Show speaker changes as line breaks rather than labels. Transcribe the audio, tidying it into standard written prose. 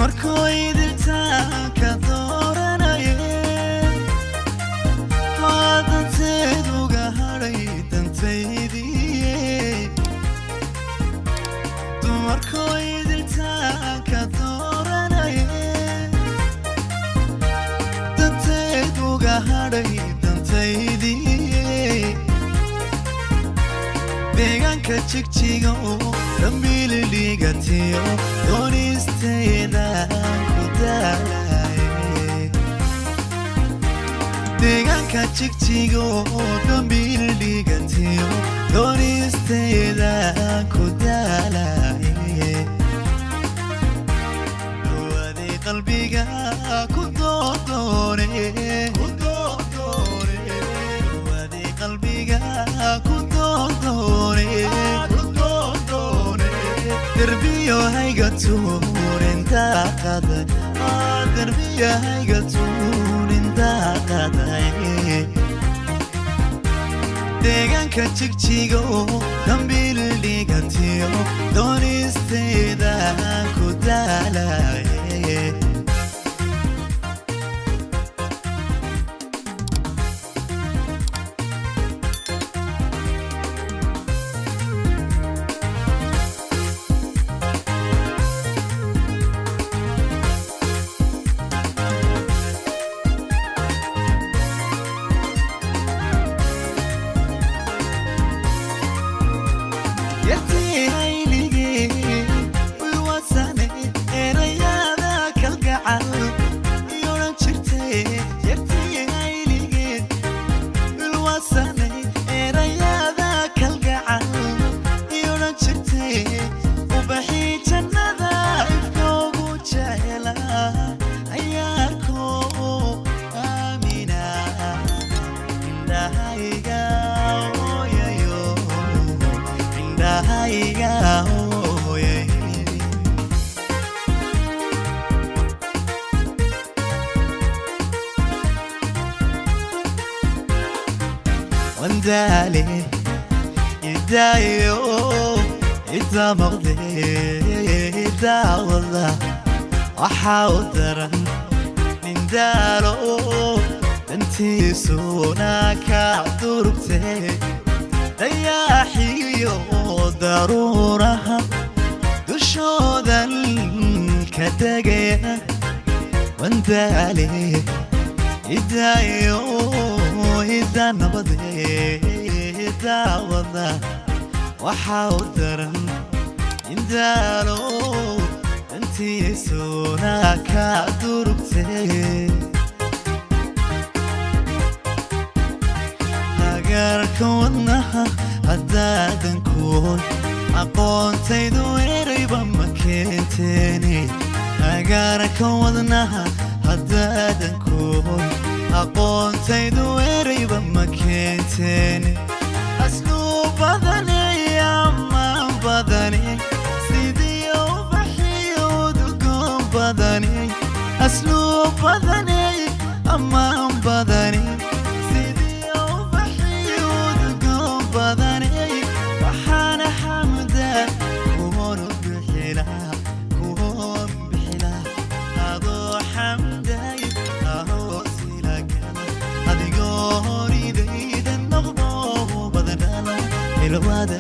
Dumarkoo idiltaanka dooranaye, waa danteeduga hadhay dantaydiiye. Dumarkoo idiltaanka dooranaye, danteeduga hadhay dantaydiiye. Deegaanka Jigjiga oo dambiili dhigatiyo doonisteedaan ku daalaye. Deegaanka Jigjiga oo dambiili dhigatiyo doonisteedaan ku daalaye. Dhawaadii qalbiga ku doodoone, ku doodoone. Dhawaadii qalbiga ku doodoone, ku doodoone. Derbiyo hayga tuurin daaqada, derbiyo hayga tuurin daaqaday. Deegaanka Jigjiga oo dambiil dhigatiyo doonisteedaan ku daalaye. Yartii hayligee wiwasane, erayada kalgacal yoran jirtay. Yartii hayligee wilwasane, erayada kalgacal yoran jirtay. Ubaxii jannada ifkoogu jecela ayaarko aamina, indhahayga ooyayo, indhahayga ooyay. Wandaale idaayo idamaqde idaawada, waxaa u daran nin daalo dantiisuna ka durugte. Dayaaxiyo daruuraha dushoodan ka degaya. Wandaale idaayo ida nabade idaawada, waxaa u daran indaalo dantiisuna ka durugte. Hagaarka wadnaha haddaadan kuol aqoontaydu erayba ma keenteene. Hagaarka wadnaha haddaadan kuol aqoontaydu erayba ma keenteene. Asluub badane, ammaan badane, sidii ubaxiyo udgoon badane. Asluub badane, ammaan badane, sidii ubaxiyo udgoon badane. Waxaana xamda kuwoon bixilaa, kuwoon bixilaa. Adoo xamday aroosila gala, adigoo horidayda noqdo badadhala ilwada